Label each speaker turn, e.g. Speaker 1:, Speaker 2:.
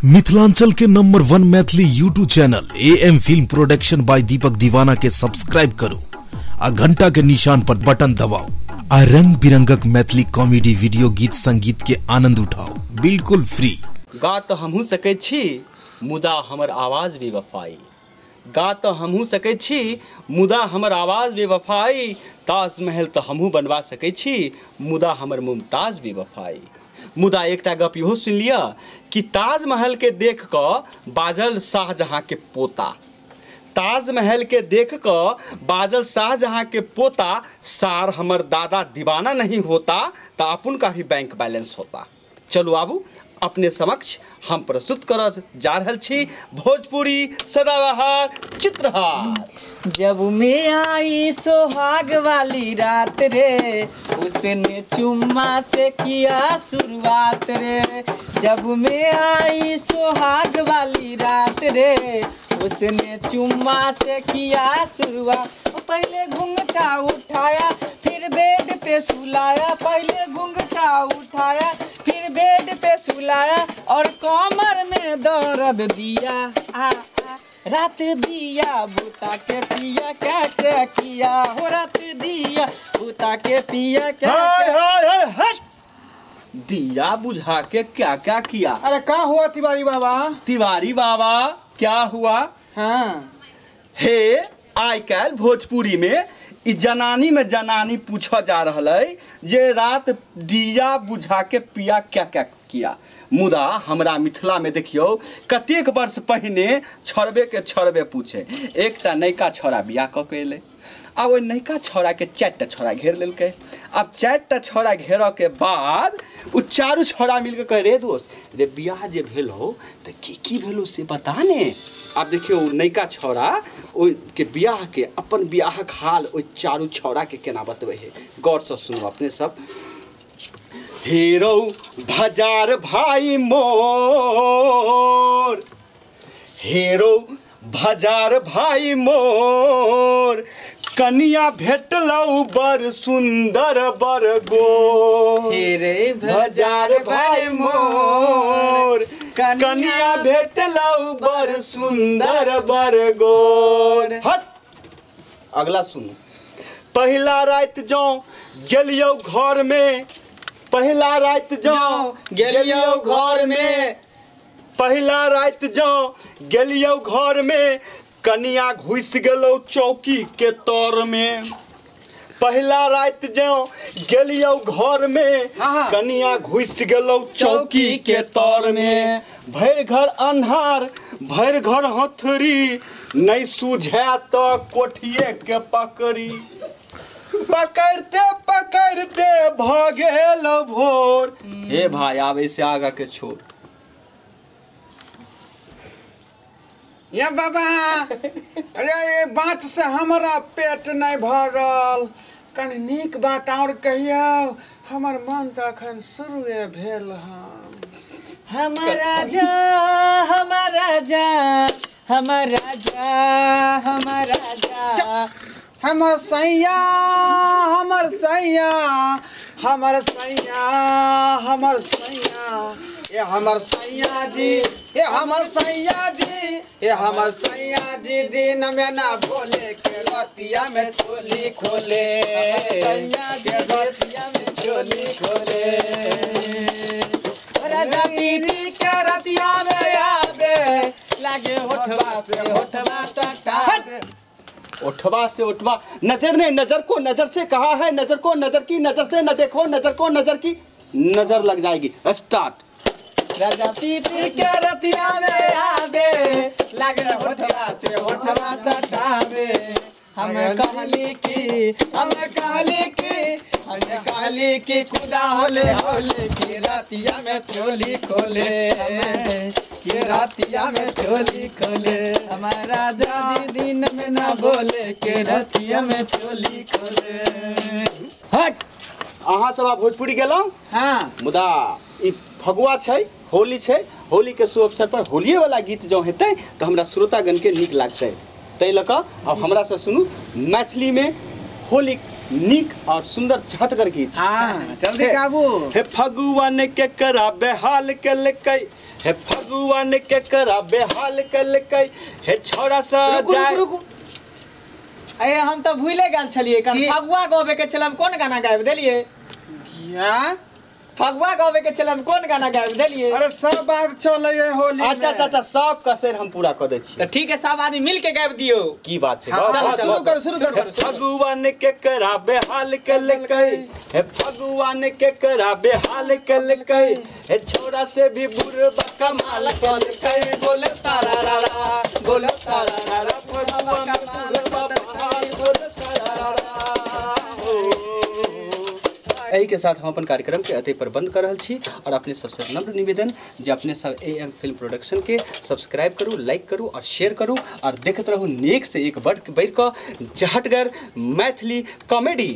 Speaker 1: मिथिलांचल के number 1 Maithili YouTube channel AM film production by Deepak Deewana के subscribe करू आ घंटा के निशान पर बटन दबाओ आ रंग बिरंगक मैथिली कॉमेडी वीडियो गीत संगीत के आनंद उठाओ बिल्कुल फ्री।
Speaker 2: गा तो हमहू सकै छी मुदा हमर आवाज बेवफाई, गा तो हमहू सकै छी मुदा हमर आवाज बेवफाई, ताजमहल तो हमहू बनवा सकै छी मुदा हमर मुमताज बेवफाई। मुदा एकटा गप इहो सुनि लिअ कि ताजमहल के देख कऽ बाजल शाहजहाँ के पोता, ताजमहल के देख कऽ बाजल शाहजहाँ के पोता, सार हमर दादा दीवाना नहीं होता तो अपन का भी बैंक बैलेंस होता। चलू आबू अपने समक्ष हम प्रस्तुत कर जा रहल छी भोजपुरी सदाबहार चित्रहार।
Speaker 3: जब मैं आई सोहाग वाली रात रे, उसने चुम्मा से किया शुरुआत रे। जब मैं आई सोहाग वाली रात रे, उसने चुम्मा से किया शुरुआत। पहले घूंघटा उठाया फिर बेड पे सुलाया, पहले घूंघटा उठाया फिर बेड पे सुलाया, और कमर में दर्द दिया। आ, आ, रात दिया बुता के पिया क्या क्या किया, हो रात दिया बुता के पिया क्या क्या।
Speaker 2: दिया बुझा के क्या क्या किया।
Speaker 4: अरे का हुआ तिवारी बाबा?
Speaker 2: तिवारी बाबा क्या हुआ?
Speaker 4: हाँ
Speaker 2: हे आइ काल्हि भोजपुरी में ई जनानी में जनानी पूछा जा रहल है जे रात दिया बुझा के पिया क्या क्या किया। मुदा हमरा मिथिला में देखियो कतेक वर्ष पहिने छड़बे के छड़बे पूछे। एकटा नयका छौड़ा बियाह कऽ के एलै, आ ओहि नयका छौड़ा के 4टा छौड़ा घेर लेलकै। आब 4टा छौड़ा घेरऽ के बाद ओ चारू छौड़ा मिलके कहै रे दोस्त रे बियाह जे भेलौ तऽ की की भेलौ से बता ने। आब देखियौ नयका छौड़ा ओहि के बियाह के अपन बियाहक हाल ओहि चारू छौड़ा के केना बतबै है, गौरसँ सुनू अपने सब। हेरो भजार भाई मोर, हेरो भजार भाई मोर, कनिया भेटलौ बड़ सुंदर बड़ गोर।
Speaker 3: हेरे
Speaker 2: भजार भाई मोर, कनिया भेटलौ बड़ सुंदर बड़ गोर। हट अगला सुनू। पहिला राति जौं गेलियौ घर में, पहिला राति जौं
Speaker 3: गेलियौ घर में,
Speaker 2: पहिला राति जौं गेलियौ घर में, कनिया घुसि गेलौ चौकी के तर में। पहिला राति जौं गेलियौ घर में, कनिया घुसि गेलौ चौकी के तर में। भरि घर अन्हार भरि घर हथरी, नहीं सूझे तऽ कोठिए के पकड़ी। पकड़ते पकड़ते भऽ गेल भोर। हे भाई आब ऐसे आगा के छोड़।
Speaker 4: ये बाबा अरे ये बात से हमारा पेट नहीं भरल, कनि नीक बात और कहियो, हमर मन तो अखन शुरुए भेल हन।
Speaker 3: हमर राजा हमर राजा हमर राजा हमर राजा,
Speaker 4: हमर सैया हमर सैया हमर सैया हमर सैया, ये हमर सैया जी ये हमर सैया जी ये हमर सैया जी, दिन में ना भोले के रतिया में चोली खोले,
Speaker 3: सैया के रतिया में चोली खोले। राजा पीरी के रतिया में आवे, लागे होठवा से होठवा सटावे,
Speaker 2: उठवा से उठवा। नजर ने नजर को नजर से कहा है, नजर को नजर की नजर से न देखो, नजर को नजर की नजर लग जाएगी। स्टार्ट।
Speaker 3: राजा पी पी के रतिया में आवे, लागे होठवा से होठवा सटावे। हम कहली की हम कहली की हम कहली की खुदा होले होले की रतिया में चोली खोले, के रतिया में चोली खोले। हमारा राजा जी दिन में ना बोले के रतिया में चोली खोले।
Speaker 2: हट अहाँ सब भोजपुरी गेलहुँ।
Speaker 4: हाँ
Speaker 2: मुदा ई फगुआ छै, होली छै, होली के शुभ अवसर पर होलिये वाला गीत जँ हेतै तऽ हमरा श्रोतागण के नीक लागतै, ताहि लऽ कऽ आब हमरा से सुनू मैथिली में होली नीक और सुंदर झटगर गीत।
Speaker 4: हाँ जल्दी गाबू।
Speaker 2: हे फगुआ ने केकरा बेहाल केलकै, हे फगुआन के करा बेहाल कलकै हे छोरा सा
Speaker 3: रुकू रुकू रुकू अरे हम तो भूले गेल छलिए कल फगुआ गावे के छल हम कोन गाना गाबि देलिए फगुआ गावे के छल हम कोन गाना गाबि देलिए।
Speaker 4: अरे सब बात चलै है होली।
Speaker 2: अच्छा अच्छा अच्छा सब कसर हम पूरा क दै छी
Speaker 3: त ठीक है सब आदमी मिल के गाबि दियो
Speaker 2: की बात छै।
Speaker 4: शुरू कर शुरू कर।
Speaker 2: फगुआन के करा बेहाल कलकै हे फगुआन के करा बेहाल कलकै हे छोरा से भी बुढ़बा कमाल कलकै बोले तारा रा रा बोले तारा रा रा फगुआ कमाल बोले तारा रा रा। एही के साथ हम अपन कार्यक्रम के अतः पर बंद कर रहल छी और अपने सबसे नम्र निवेदन जे अपने सब AM film production के सब्सक्राइब करू, लाइक करू और शेयर करू और देखते रहू नेक से एक बढ़ कऽ झटगर मैथिली कॉमेडी।